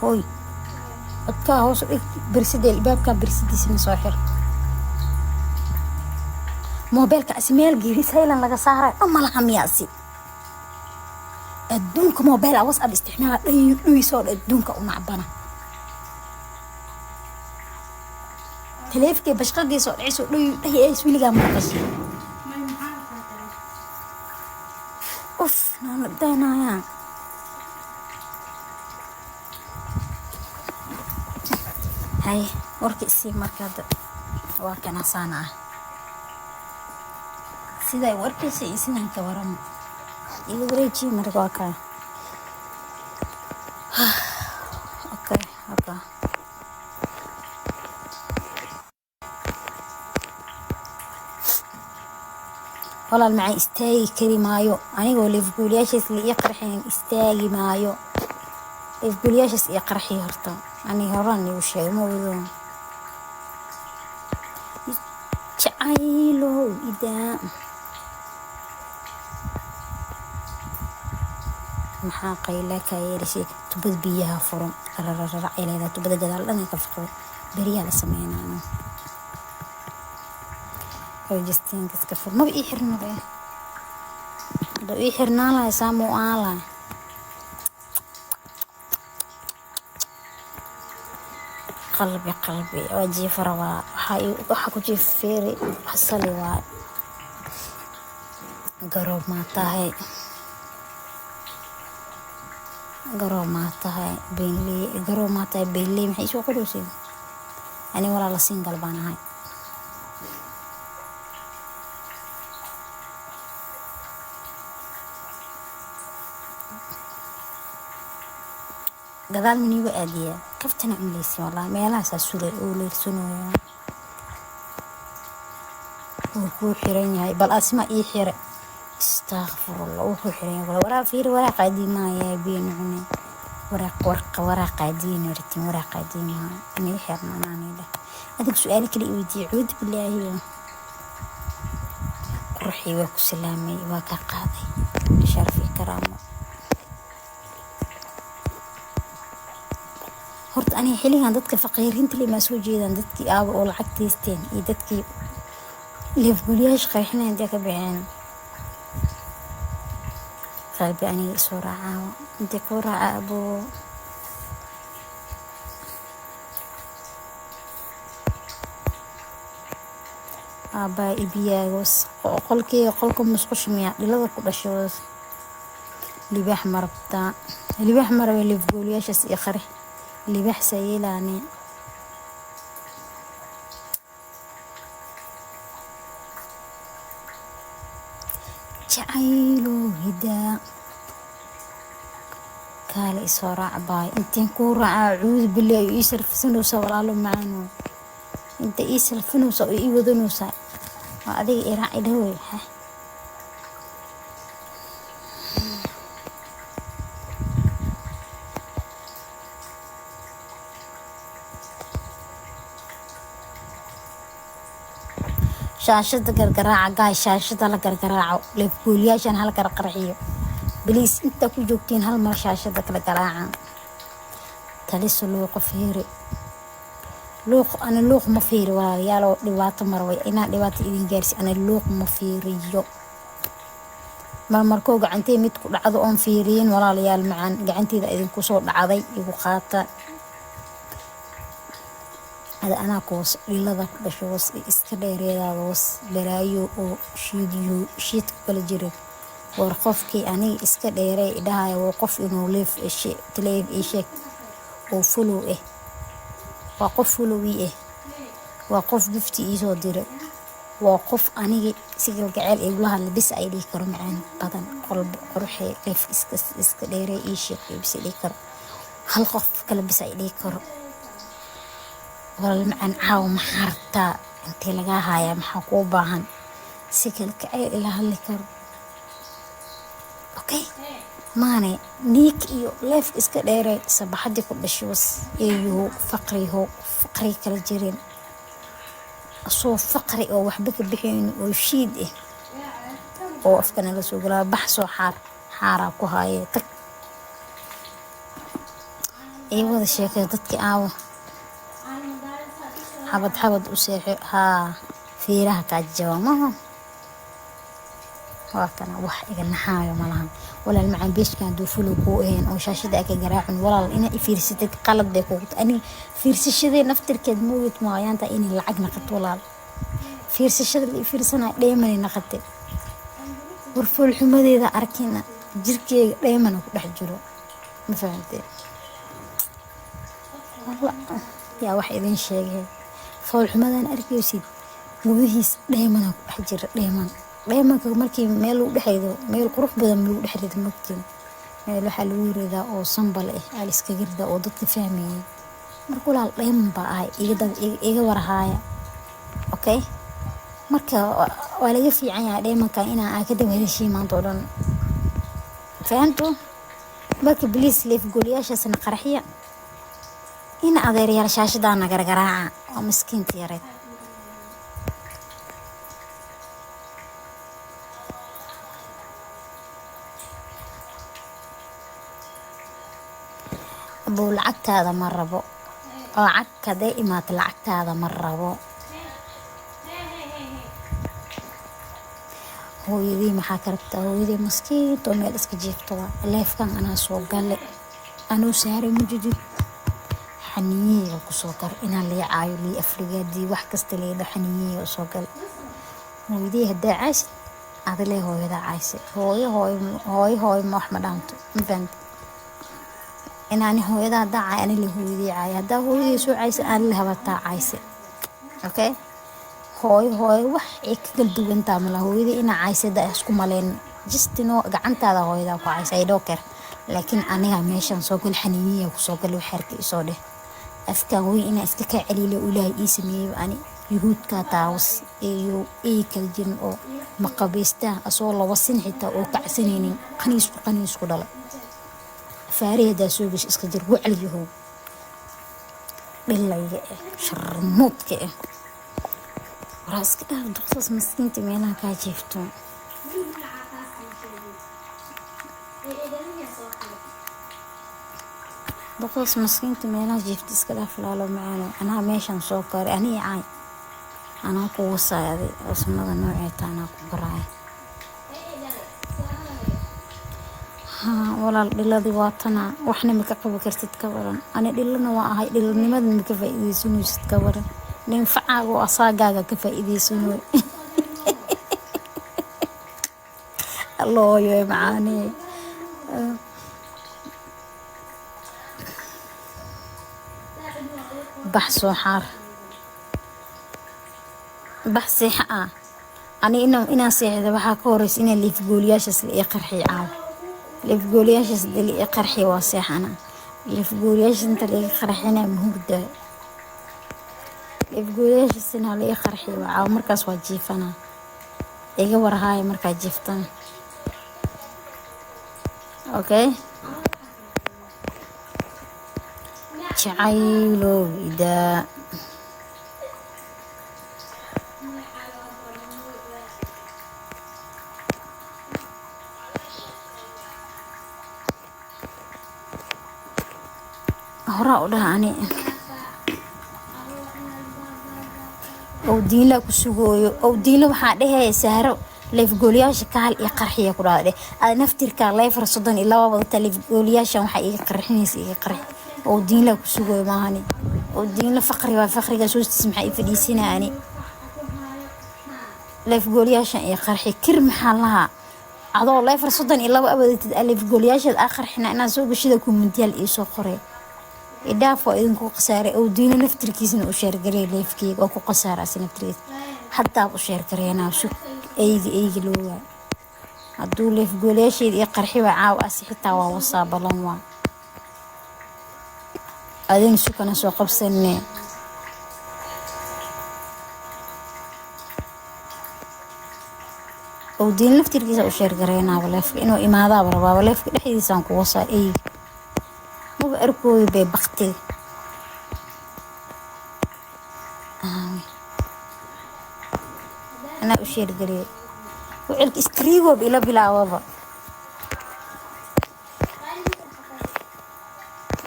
Hooy, codkaa hoos u dhig. Bersidee albaabkaa bersidiisana soo xir. Moobeelka asi meel geeri saylan laga saarayo dhan malaha miyaasi? Adduunka moobeel a WhatsApp isticmaala dhan dhuysoo dhan adduunka u nacbana. Taleefkii bashqadiisa oo dhacayso dhoy dhahi ees weligaa ma maqashay? Uf, naana daynaya. Haye, warka isii. Marka hadda waa kana saana ah siday warkiisa iyo sidaan ka waramo iga wareejiye. Marka waa kaa. Okay. Walaal macaan, istaagi kari maayo anigoo leefguuliyaashaas la ii qarxin. Istaagi maayo leefguuliyaashaas ii qarxiy. Horta aniga horaan iigu sheegay, ma wado jacaylow idaa. Maxaa qayla kaa yeelisay? Tubada biyaha furan rarararac ay leedahay. Tubada gadaal dhan ay ka fiqday. Beriyaa la sameynaa. Justiinka iska fur. Maba ii xirnaba, haduu ii xirnaan lahay saama u aan lahay. Qalbi qalbi waa jiifa rabaa. Waxaa ku jiifa feeri xasali waay. Garoob maa tahay? Garoob maa tahay? Beenley, garoob maa tahay? Beenley, maxay isoo qoraysid? Ani walaala single baan ahay. Gadaal maniigu aadiyaa kaftana cunleysi. Walaa meelahaasaa suray oo leersanooyaa. Wuu kuu xiran yahay. Bal asma ii xire. Astaaqfirullah, wuu kuu xiran yahay. Waraa fiiri, waraaq adiimaaya biyo cune. Waraaq warqa waraaq adiin ritin waraaq adiimaa inay xirnaan anay dheh. Adig su-aalo kale i weydiiyey. Cuud bilaahi quruxii, waa ku salaamay, waa kaa qaaday. Sharaf iyo karaamo. Horta aniga xilligan dadka faqiiriinta le maa soo jeedaan, dadkii aaba oo lacag haysteen iyo dadkii leefgulyaasha qarxinaya intee ka baxeen? Qalbi aniga isoo raacaa, intee kuu raaca aboo? Aabbaa ibiyaaga was. Qolkeyga qolka musqusha miyaa dhilada ku dhashay was? Libaax ma rabtaa? Libaax ma raba. Leefgooliyaashaas iyo qarix libaax sayeelaane. Jacaylo hidaa, kaale isoo raac baay. Inteen kuu raacaa? Cuudu bilaahi, ii sarfisanaysaa. Walaalo macaano, inta ii salfinaysaa oo ii wadanaysaa waa adiga. I raaci dhawey. Ha, shaashada gargaraaca gaay, shaashada la gargaraaco. Leefgooliyaashan hala qarqarxiyo please. Intaa ku joogtiin hal mar shaashada kala garaaca. Taliso luuqa fiiri. Luuq ana luuq ma fiiri, walaalayaal. Oo dhibaato marway inaan dhibaato idin gaarsi. Ana luuq ma fiiriyo. Marmarkoo gacantey mid ku dhacdo oon fiiriyin, walaalayaal macaan, gacanteyda idinku soo dhacday, igu qaata. Ada anaa ku was. Dhilada ku dhasho was, iska dheereedaada was. Balaayo oo shiidiyo shiid ku kala jira. War qofkii aniga iska dheeray idhahaya waa qof inuu leef taleef ii sheeg oo follow ah. Waa qof follow ii ah, waa qof gift iisoo diray, waa qof aniga si galgaceel igula hadla bis ay dhihi karo. Macaan badan, qolba quruxee, leef iska dheeray ii sheeg bis dhihi karo. Hal qof kale bis ay dhihi karo. Walaal macaan, caawa maxaa rabtaa? Intee lagaa hayaa? Maxaa kuu baahan? Si kalgaceel ila hadli karo. Okay, maane niik iyo leefka iska dheeray. Sabaxadii ku dhashay was. Eeyuhu faqriho, faqri kala jirin. Asoo faqri oo waxba ka bixayn oo shiid ah oo afkana la soo galaa. Bax, soo xaar, xaaraa ku haye, tag. Ii wada sheekay dadkii aawo. Xabad xabad u seexo haa, fiiraha kaa jaba maha. Waa kana wax iga naxaayo malahan. Walaal macaan, page-kan hadduu follow kuu ahayn oo shaashada aa ka garaacin, walaal, ina i fiirsatid qalad bay kugu tahay. Aniga fiirsashadee naftirkeed moogid maayaanta inay lacag naqato. Walaal, fiirsashada la i fiirsanaya dheemanay naqatay. War foolxumadeeda arkina, jirkeyga dheemana ku dhex jiro, ma fahamtee? Yaa wax idin sheegay? Foolxumadan arkaysid gudihiis dheemana ku dhex jira. Dheeman, dheemanka markii meel lagu dhexaydo, meel qurux badan lagu dhex rido, mogtiin? Meel waxaa lagu ridaa oo sambal ah aa la iskaga ridaa oo dadka fahmayeen. Marka walaal, dheeman baa ahay, iga warhaaya. Okay, marka waa laga fiican yahay dheemanka inaa aa ka daba hadashiin maanta oo dhan, fahamto? Marka please, live gooliyaashaasna qarxiya. In adeeryaal, shaashadaana gargaraaca. Waa miskiinta yareed. Abow, lacagtaada ma rabo. Lacag haday imaato, lacagtaada ma rabo. Hooyadii maxaa ka rabtaa? Hooyadii maskiinta oo meel iska jiifto waa. Live-kan anaa soo gale, anuu saaray mujidid xaniyeyga kusoo kar inaan lii caayo, lii afrigaadii, wax kasta liidho, xaniyeyga usoo gale. Hooyadii haddaa caysid, adilee hooyada cayse. Hooyo hooyo hooyo hooyo ma wax ma dhaanto, ma fahamti? Inaani hooyada haddaa caay, ani la hooyadii caay. Haddaa hooyadii soo cayse, ani la habataa cayse. Okay, hooyo hooyo wax ay ka kala duwantaa mala. Hooyadii inaa cayse da isku maleen, just no gacantaada hooyadaa ku cayse, I don't care. Laakiin aniga meeshan soo gal, xaniiniya kusoo gal, waxaarka isoo dheh. Afkaan weyn inaa iska kaa celiilo Ilaahay ii sameeyey. Ani yuhuudkaa taawas iyo ey kala jirin oo maqabaystaa asoo laba sin xitaa oo kacsanaynin, qaniisku qaniisku dhala. Faari haddaa soo gasho, iska jir. Wacal yahow, dhilayga eh, sharmuudka eh. Waraa, iska dhaaf duqsas maskiinta meelaha kaa jiifto. Duqsas maskiinta meelaha jiifta iska dhaaf. Laalo macaano, anaa meeshan soo koray. Anii caay, anaa ku wasaay. Adi wasmada nooceeta anaa ku baraaya. Haa walaal, dhiladii waa tana, waxna ma ka qabi kartid. Ka waran? Ani dhilana waa ahay, dhilanimada ma ka faa'iidaysanaysid? Ka waran ninfacaaga oo asaagaaga ka faa'iidaysanayo? Allooyo macaanee. Bax, soo xaar, bax, seexa. Ah, ani inaan seexda waxaa ka horeysa inaan live gooliyaashaas la ii qarxiyo caawa. Live gooliyaashaas hadii la ii qarxiyo, waa seexana. Live gooliyaashaas inta la iga qarxina ma hurdaa. Live gooliyaashaas inaa la ii qarxiyo waa caawa, markaas waa jiifana. Iga warhaaya markaa jiiftana. Okay, jacaylow idaa. Horaa u dhaha ani ow diinla ku sugooyo. Ow diinla waxaa dhehaya saaro live gooliyaasha kaal iyo qarxiya ku dhahda. Dheh ada naftirkaa leefar 32 wadata. Live gooliyaashan waxaa iga qarxinaysa, iga qarxi. Ow diinla ku sugooyo maahani. Ow diinla faqri waa, faqrigaas hoostiis maxaa i fadhiisinaa? Ani live gooliyaashan iyo qarxi kir maxaa lahaa? Adoo leefar 32 awadatid, live gooliyaashaad aa qarxina inaad soo gashida comment-iyaal iisoo qoray. Idhaaf, waa idinku khasaaray. Ow diino naftirkiisna u share-gareey live-keyga, waa ku khasaara asi naftirkiisa. Haddaab u share-gareynaa, sug. Eyga eyga loo waay hadduu live gooliyaasheeda iyo qarxi waa caaw, asi xitaa waa wasaa balan. Waa adin sukana soo qabsanee. Ow diin laftirkiisa u share-gareynaaba live-ka, inuu imaadaaba rabaaba. Live-ka dhexdiisaan ku wasaa. Eyga maba arkooyo bay baktiga. Anaa u share-gariyay wicilka istriigoob ila bilaawaba.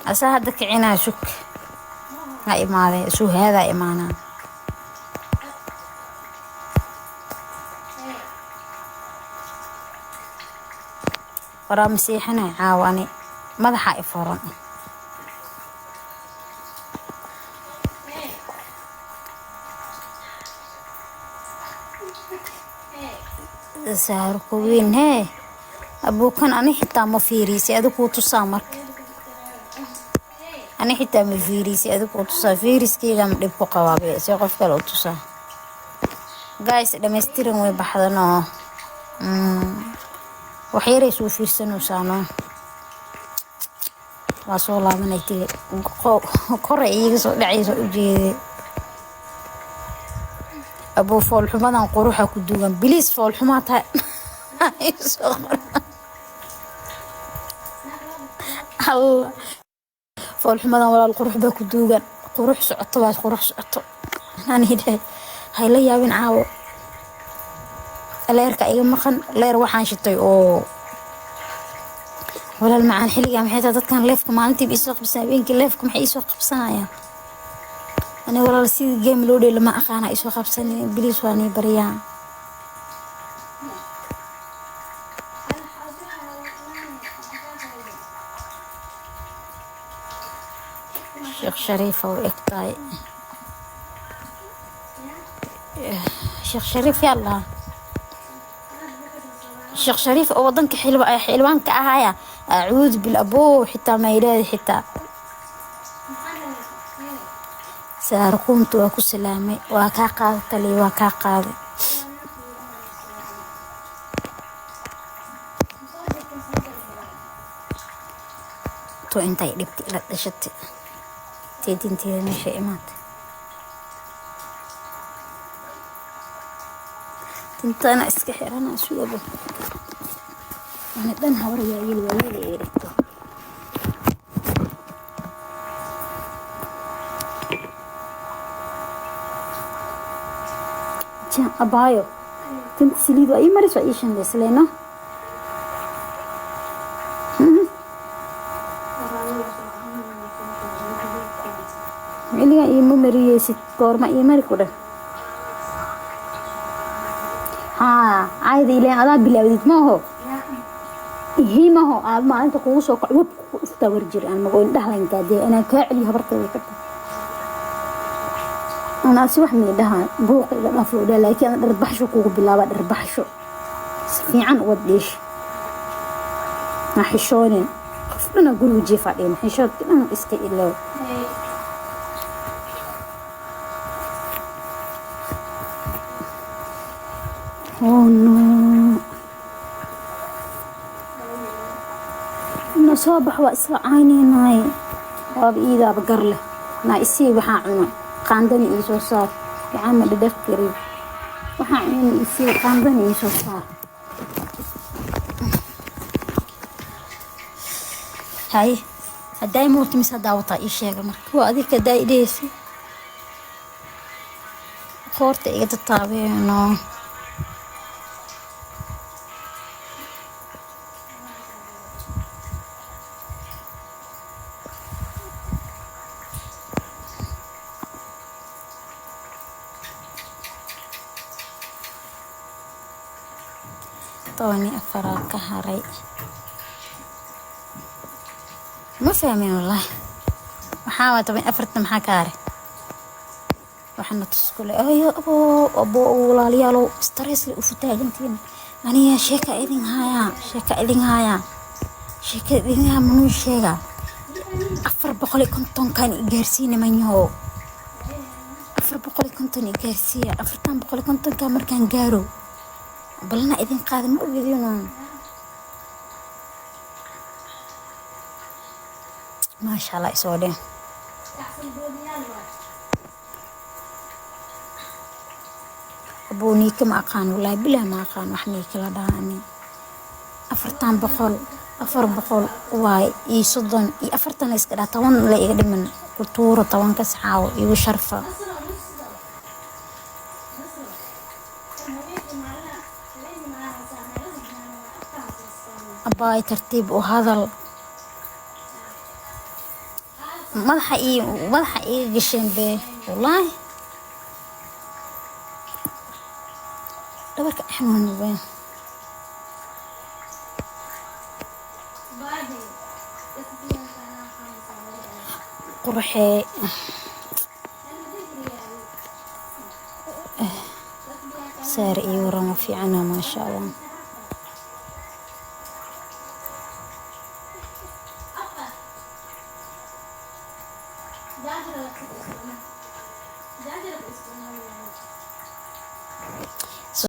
Asaa hadda kicinaa, sug, ha imaadee, suhaadaa imaanaa. Waraa ma seexanay caawa, ani madaxa i furan. Saarko weyn hee abuukan, ani xitaa ma fiiriisay, adi kuu tusaa marka. Ani xitaa ma fiiriisay, adi kuu tusaa. Fiiriskeyga ma dhib ku qabaa see qof kale u tusaa? Guys, dhammaystiran way baxdanoo wax yaray soo fiirsanaysaano, waa soo laabanay tiri, kore iiga soo dhacaysa ujeeday. Abuu, foolxumadan quruxa ku dugan, biliis. Foolxumaa tahay. Soo qor. Allah, foolxumadan walaal qurux baa ku duugan. Qurux socoto waa qurux socoto. Ani dhahay hayla yaabin caawo, leerka iga maqan. Leer waxaan shitay oo walaal macaan. Xilligaa maxay tahay dadkan leefka maalintiiba iisoo qabsan, habeenkii leefka maxay iisoo qabsanayaan? Ani walaal sidii game loo dheelo ma aqaana, isoo qabsanin biliis, waa nii baryaa. Sheekh Shariifa u eg tahay. Sheekh Shariif yaa lahaa? Sheekh Shariif oo wadanka xildhibaanka ahaya? Acuudu bil aboo, xitaa ma yidhaahdi xitaa. Saarkuunta waa ku salaamay, waa kaa qaaday taliya, waa kaa qaaday. To intay dhibtay ila dhashatay teedinteeda meesha imaatay, tintana iska xirana sugabo. Ani dhan habar waayeel waayeel ay dhigto. Abaayo, tinta saliid waa ii maris, waa ii shandaysleeno. Xilligan iima mariyeysid, goorma ii mari ku dheh? Haa, caayda ileen adaa bilaawdid maaho, ihiimaho aad maalinta kugu soo kac web kugu dhuftaa war jir aan mago indhaha layn kaadee inaan kaa celiyo habartayda ka tahay. Anaa si wax miidhaha buuqa iga dhaaf loo dhaha, laakiin ana dharbaxsho kugu bilaaba, dharbaxsho si fiican uwad dheesh. Ha xishoonin, qof dhana guriga jiifaa dhihin, xishoodka dhan iska ilow. Oh no, na soo bax, waa isla caynaynaay, waaba iidaaba gar leh. Naa isii waxaa cuna, qaandani ii soo saar, gacama dhadhaf kari waxaa cuna, isii qaandani ii soo saar. Haye, haddaay moota mise haddaa wataa ii sheega marka. Waa adika haddaa idheheysa qoorta iga tataabeeno. 14-aa ka haray, ma fahmin wallahi. Maxaa waa 14-ta? Maxaa ka haray? Waxaana tuskule ayo abo abo. Walaalayaalow, stress le ufu taagantiin. Aniga sheeka idin hayaa, sheeka idin hayaa, sheeka idin hayaa, manuu sheegaa? 450-kan i gaarsiina manyahow, 450 i gaarsiiya. 450-ka markaan gaaro balna idin qaada, ma ogidino. Maasha Allah, isoo dheh. Abuu, niika ma aqaan, wallaahi bilah ma aqaan wax niika la dhahaa ani. 400, 400 waay iyo 30 iyo 40 la iska dhaha, 10 la iga dhiman ku tuuro, 10-ka saxaawo igu sharfa. Abaay, tartiib u hadal. Madaxa ii madaxa iiga gasheen bee, wallaahi dhabarka xanuun bee. Qurxee saar iyo warama fiicana, maasha Allah.